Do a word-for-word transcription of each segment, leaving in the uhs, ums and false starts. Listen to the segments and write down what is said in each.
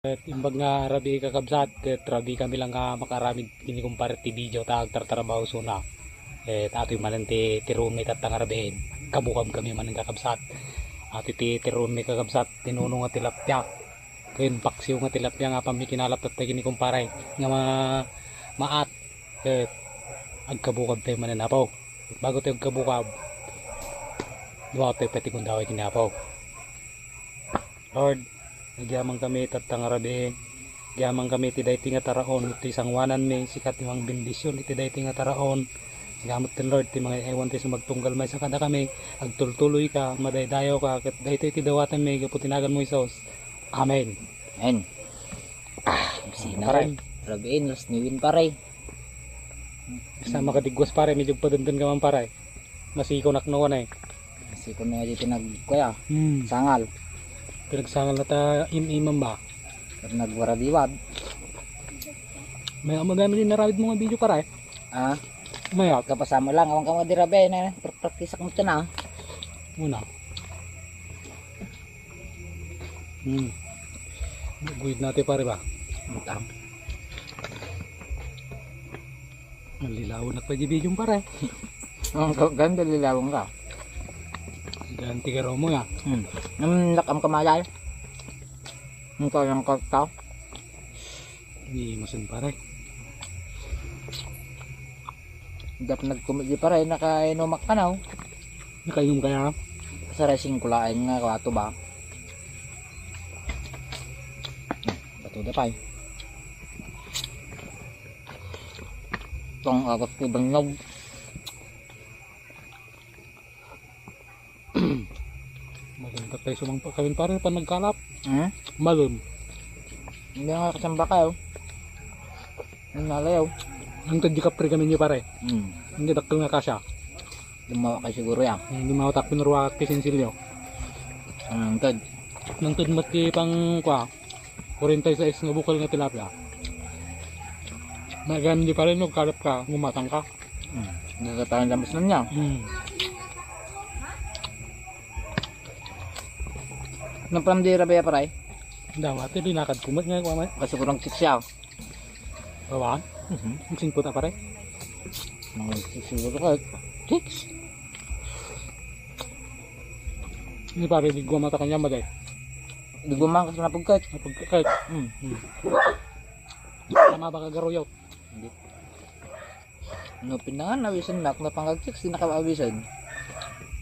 Ket imbag nga rabii, kakabsat, ket rabii kami lang nga makaaramid ken ni kumpare ti video ta agtartrabaho isuna. Ket atoy manen ti, ti room mi tatta nga rabii. Kabukab kami manen, kakabsat. Atoy ti, ti room mi, kakabsat, tinunong nga tilapia ken paksiw nga tilapia nga apan mi kinalap tatta ken ni kumpare nga ma-, maat. Ket agkabukab tayo manen, Apo. Bago tayo agkabukab, duaw tayo pay ti gundaway ken ni Apo. Lord, agyamankami tatta nga rabii. Agyamankami iti daytoy nga taraon, iti sanguananmi, sika ti mangbendision iti daytoy nga taraon. Sika met ten, Lord, ti mangay-aywan ti sumagtunggal maysa kadakami. Agtultuloyka, madaydayawka, ket daytoy ti dawatenmi gapu ti naganmo, Jesus. Amen. Amen. Ah, sina, pare? Rabii, last ni Win, pare. Sa makadigwas, pare, medyo padenden ka man, pare. Nasikonak no, ano eh. Nasiko na dito nag-, kuya. Hmm. Sangal. Pinagsangal na ta im-imam ba? Pero nagwaradiwad. May, magami din naramid mo nga video, pare. Ah? Mayat. Kapasama lang, awan ka mo di rabii, na, pra-, practice ako mo na. Muna. Hmm. Guhit natin, pare, ba? Utang. Ang lilawan na pwede video, pare. Ang ka-, ganda lilawan ka. Ganti ka raw mo, ya. Hmm. Ang lakam kamalay. Ang kayang kagtaw. Ni masin, pare. Dap nagkumit di, pare, nakainom ak kanaw. Nakainom kaya? Sa racing ko laeng nga kwato ba? Bato da pay. Tong agas ko banyog. Malem tattay sumangpet kami, pare, pan nagkalap. Hmm? Malem. Hindi nga kasamba kayo. Ang nalayaw. Ang tadji kapri kami niyo, pare. Hmm. Hindi dakkel nga kasya. Dumawa kayo siguro yan. Hmm, dumawa tak pinruwa ti sinsilyo. Ang tad. Nang tudmat ti pang kwa. Forty-six nga bukal nga tilapia. Magam di pa rin, no, kalap ka, gumatang ka. Hmm. Nagkataon lang mas niya. Hmm. Nang pram di rabaya, pare? Dawa, ti linakad kumat nga, kumat. Kasi kurang chicks siya. Bawa? Mhm. Ang singko ta, pare? Mga chicks siguro ka. Chicks? Hindi, pare, di gumata kanya, maday. Di gumang kasi napagkat. Napagkat. Hmm. Hmm. Tama ba ka garuyot? Hindi. No, pinangan, nawisan na. Kung napangag-chicks, di nakaawisan.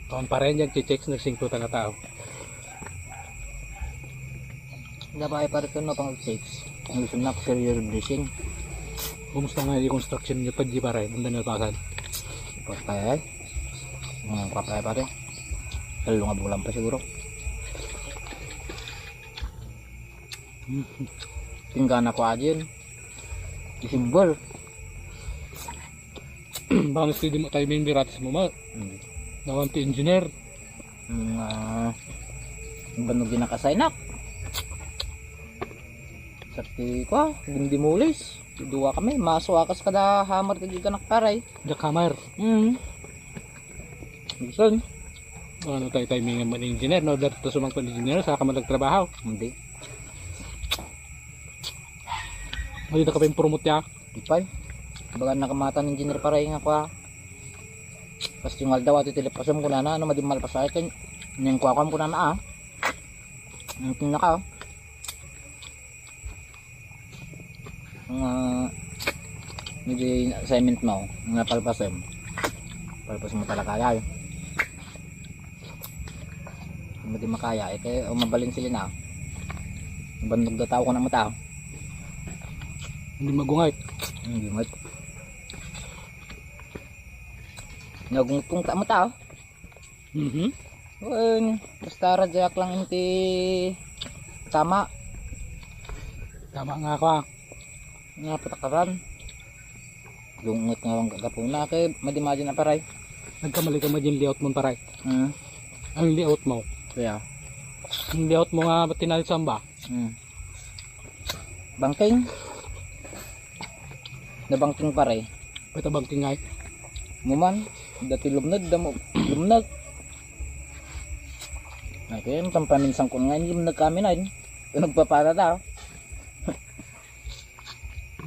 Kaon pa rin yan, chicks, nagsingko ta nga tao. Dapat ay pare ko, no, pangag-chicks. Nawisan na, serious blessing. Kumusta nga yung construction niyo pa, di pare? Ang Daniel Pasan? Patay. Hmm, patay, pare. Talo nga bulan pa siguro. Tingga na ko adyan. December. Bang steady mo timing, biratis mo ma. Hmm. Nawan ti engineer. Nga, banog di nakasaynak. Sakti ko, ah, gindimulis. Dua kami, maso akas kada hammer kag iganak, pare. Jackhammer. Hmm. Bisan. Ano tayo timing man engineer, no? Dito sumang engineer, sa ka magtrabaho. Hindi. Hindi na ka pa yung promote ya? Di pa eh. Baga nakamata ng engineer, pare, nga kwa. Pas yung aldaw, ati tilip kasam ko na na, ano, madim malpas ay kan. Yung kwa kam ko na na, ah. Yung tinaka, oh. Nga, medyo yung assignment mo, nga palpasin. Palpas mo talaga, ay. Hindi makaya, eh, kaya, o, mabalin sila na. Bandog da tao ko na mata. Hindi magungay. Hindi mat. Nagungtong ta mata, oh. Mhm. Wen, basta radyak lang inti tama. Tama nga ako, ah. Nga patakaran. Lungot nga lang gagapuna kay madi-madi na, paray. Nagkamali ka, madi yung layout mo, paray. Hmm. Ang layout mo. Kaya? Ang layout mo nga tinalit samba. Hmm. Bangking. Na bangking, pare. Pwede bangking ay. Muman, dati lumnag, damo, lumnag. Ay, kaya yung tampaminsan ko nga, lumnag kami na yun. Nagpapara daw.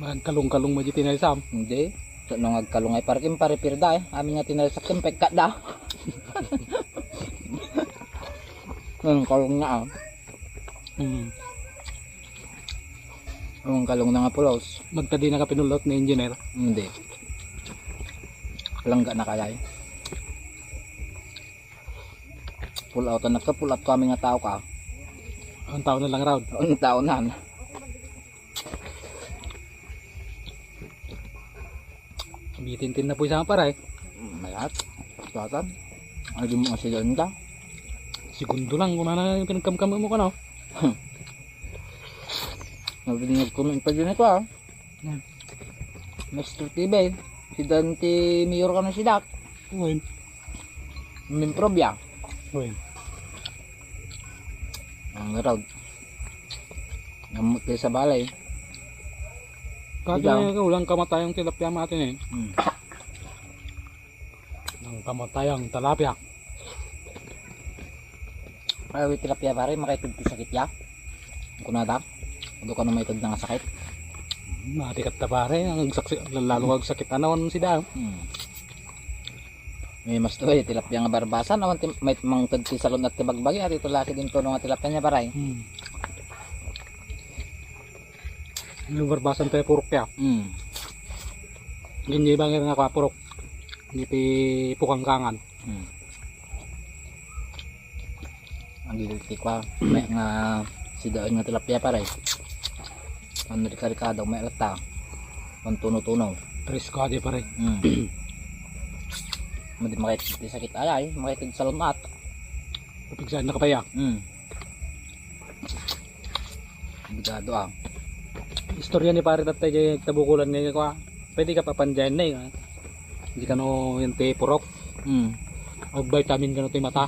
Agkalong-kalong mo di tinalisam. Hindi. So, nung agkalong ay parking pare pirda eh. Amin nga tinalisak yung pekkat da. Nung kalong na ah. Hmm. Nung kalong na nga pulos. Magtadi na ka pinulot ni engineer. Hindi. Langga na kaya eh. Pull out na ka, pull out kami nga tao ka. Ang tao na lang raw. Ang tao na. Bitintin na po isang paray. Mayat. Tuatan. Ay, di mo kasi doon ka. Segundo lang, kung ano yung pinagkamkam mo ka, no? Nabinigyan ko ng pwede na ito, ah. Hmm. Master T V. Si Dante Mayor ka na si Dak. Uy. Min Probia. Uy. Ang road. Namut kayo sa balay. Kati Ikaw? Na yung ulang kamatayang tilapia matin eh. Hmm. Ang kamatayang tilapia. Ay, wait, tilapia pare, makaitid ti sakit ya. Kunada, adu ka no maited na nga sakit. Mati kat ta pare, ang saksi, lalo kag sakit anawan si Dam. Hmm. May mas tuloy, tilapia nga barbasan, awan ti, may mangted ti salon at ti bagbagi, at ito laki din tuno nga tilapia niya, pare. Hmm. Yung barbasan tayo purok ya. Hmm. Hindi bang nga kwa purok. Hindi pi pukangkangan. Hmm. Ang gigit ti kwa, may nga sidaon nga tilapia pare. Ang rika-rikado, may alata. Ang tuno-tuno. Presko adi pare. Hmm. Madi makit ti sakit alay, makit ti salon at. Kapigsahan na kapaya. Hmm. Bigado ah. Istorya ni pare tatay jay tabukulan nga kwa. Pwede ka papanjayan na eh. Hindi ka no yung ti purok. Hmm. Ag vitamin ka no ti mata.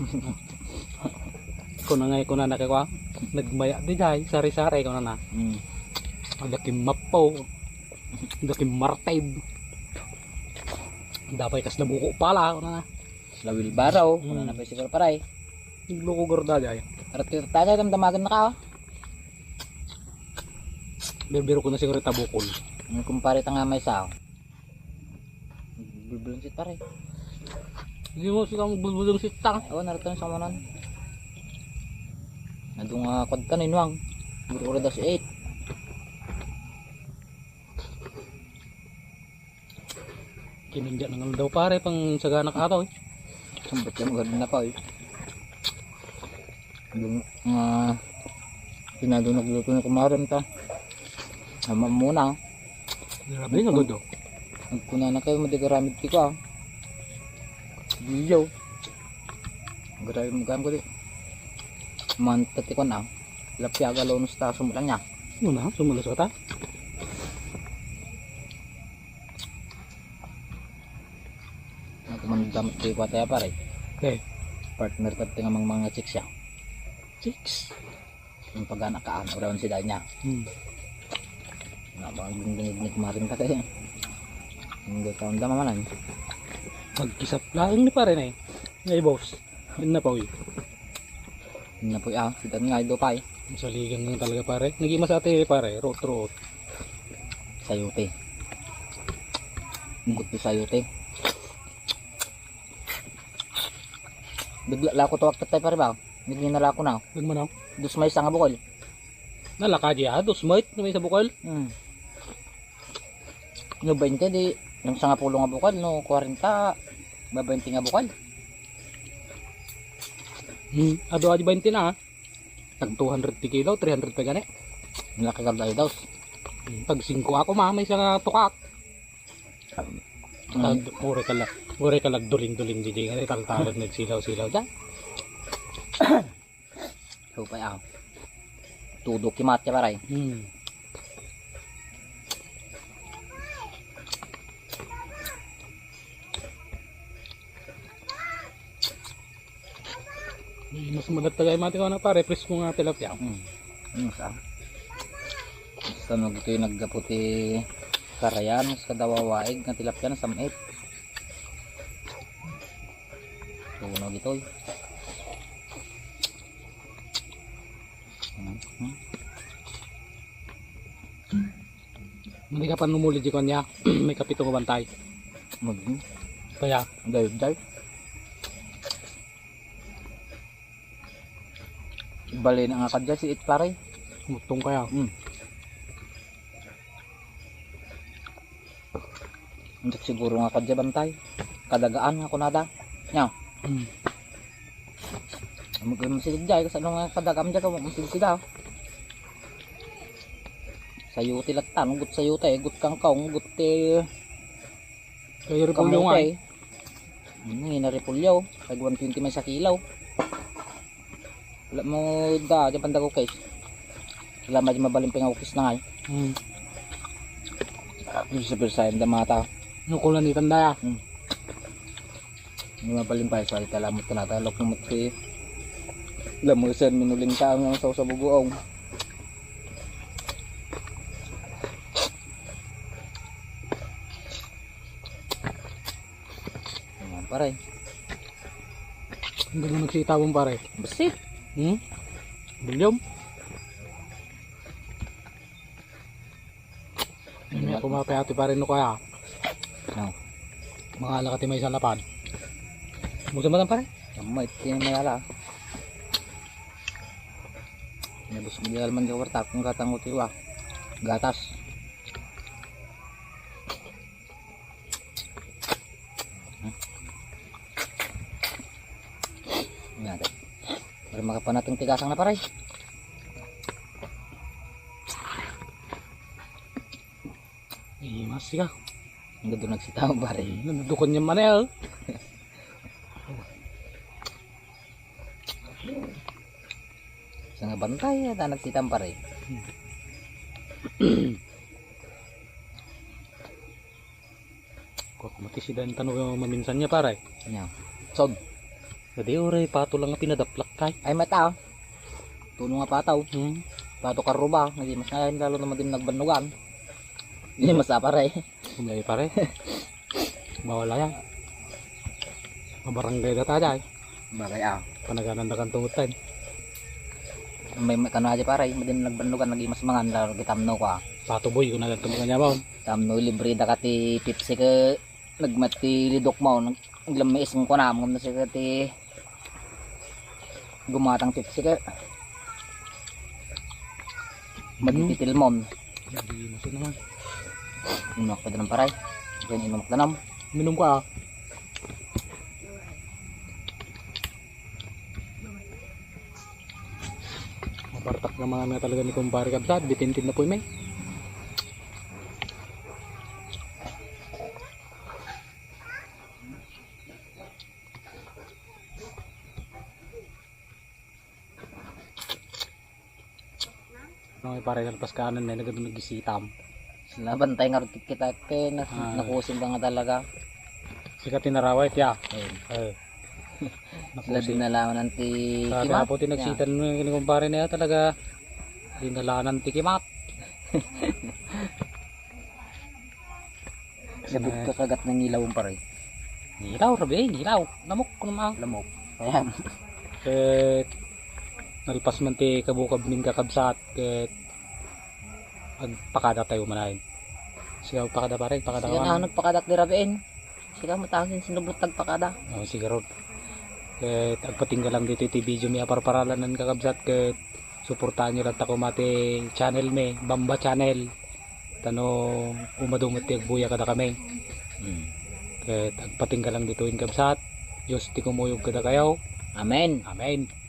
Kuna nga kuna na kay kwa. Nagmaya di jay, sari-sari kuna na. Hmm. Ang laki mapo. Ang laki martib. Dapay kas nabuko pala kuna na. Lawil baraw, kuna Hmm. na pa siguro paray. Nagloko garda jay. Arat ti tatay, damdamagan na ka, oh. Birbiro ko na siguro tabukol. Ang kumpare ta nga may sao. Bulbulong sit pare. Hindi mo sila magbulbulong sit ta. Ay, oh, narito sa manan. Nadung uh, kwadta ni Nuang. Buro ko das eight. Kinundya na nga daw pare pang sagana ka ato eh. Sambat yung maganda na pa eh. Yung uh, pinado nagluto na kumarem ta. Sama muna. Grabe na gudo. Nagkuna na kayo madigaramid ti ko ah. Biyaw. Grabe mo gam ko di. Manta ti ko na. Lapya ga lonos ta sumulang niya. Muna, sumulos ta. Nagkumandam ti kwataya pare. Okay. Partner tat nga mang mga chicks siya. Chicks? Yung pagana kaan, urawan si Danya. Hmm. Na mga gingginig ni kumarin ta kaya. Hindi ka unda mamanan. Pagkisap lang ni pare na eh. Ngay boss. Yun na pa uy. Yun na pa uy ah. Sitan nga ido pa eh. Masaligan nga talaga pare. Naging masate pare. Root root. Sayote. Ikot ti sayote. Bigla lako to akit tayo pare ba? Naging na lako na. Nagmanaw? Dos may sanga bukol. Nalaka di ah. Dos may sa bukol? Hmm. No bainte di, yung sanga pulo nga bukol, no kwarenta, ba bainte nga bukol? Hmm. Ado adi bainte na ah. Tag two hundred ti kilo, three hundred pa gani. Nakagarda ay daos. Hmm. Tag singko ako ma, may sanga tukak. Tag, uri ka la, uri ka lagduling-duling di di nga taltalag nagsilaw-silaw da. Supay ah. Tudo kimat ya paray. Hmm. Mas maganda tayo mati ko na pare, fresh mo nga tilapia. Hmm. Ano sa? Basta nagito yung naggaputi karayan, sa kadawawaig nga tilapia na samit. Tunog ito eh. Hmm. Hindi ka pa numuli di kanya. May kapito nga bantay. Magi. Kaya, Dayday. Bali na nga kadya si It pare. Mutong kaya. Mm. Indak siguro nga kadya bantay. Kadagaan nga kunada. Nya. Mm. Magkano si Jay, kasano nga kadagaan dyan ka, magsigsida. Sayote latta, nugot sayote, nugot kangkong, nugot ti Kaya repolyo nga, kamote. Eh. Ano yun, repolyo. Tag one twenty man sa kilo. Wala mo da, dyan pandago case. Wala mo dyan mabalin pangawkis na nga eh. Hmm. Sa pirsayan da mata. Nukulan ni tanda ya. Hmm. Hindi mabalin pa, sa italamot ka na, talok mo ti lamusan, minuling ka ang sa usabuguong. Ayan, pare. Hindi mo nagsitawang, pare. Basi. Hmm? Bilyom? Hindi ako mapayati, pare, no kaya. No. Mga alak at may salapan. Gusto mo lang, pare? Ang may, may ala. May gusto mo di alman ka warta, kung gatang ko tiwa. Gatas. Yan. Para makapanatong tigasang na, pare. Eh, mas siya. Ang ganda nagsitaw, pare. Nandudukan niya man eh, oh. Sa nga bantay, ata nagsitam, pare. Kung matisidan tano maminsan niya, pare. Nya. Sod. Dadi uray, pato lang nga pinadaplak kay. Ay, mata, oh. Tuno nga pataw. Hmm. Pato karuba, naging mas ngayon, lalo naman din nagbannugan. Hindi mas, pare. Kumulay, pare. Bawal yan. Mabarangay da tayo, eh. Bagay, ah. Panaganan da kan tungod tayo. May, may kano aja, pare, madin nagbannugan, naging mas mangan, lalo gitamno ko, ah. Patuboy, kung nagtamno ka niya, ma'am. Tamno, libre da ka ti Pepsi ke, nagmat ti lidok mo, nag-, naglamis ng kunam, ngam na siya ti gumatang Pepsi ke. Magititilmon. Hindi mo siya naman. Inumak pa dalam, paray. Kaya inumak dalam. Minum ka, ah. Mapartak naman nga talaga ni kumpare kabsat. Bitintin na po, may. No, pare, nalpas ka anan, eh, nagadu nagisitam. Sila bantay nga rugit kita, ke, na-, Ah. Nakusing ka nga talaga. Sika tinaraway, tiya. Ayun. Eh. Sila nakusing. Dinalaman ti Sabi kimat. Apo, ti nagsitan mo yung kumpare niya, talaga. Dinalanan ti kimat. Sabot ka kagat ng ilaw, pare. Ilaw, rabi, ilaw. Lamok, kuno ma. Lamok. Ayan. Ket nalpas man ti kabukab min kakabsat, ket agpakada tayo manayon. Sige, agpakada, pare, agpakada. Sige ka na, man. Nagpakada ti rabiin. Sige, matangin sinubot agpakada. Oh, sige, Rod. Ket agpatingga lang dito ti video mi a parparalan, kakabsat, ket suportahan nyo lang ta koma ti channel mi, Bamba Channel. Tano umadu met ti agbuya kada kami. Hmm. Ket agpatingga lang ditoy, kabsat. Dios ti kumuyog kada kayo. Amen. Amen.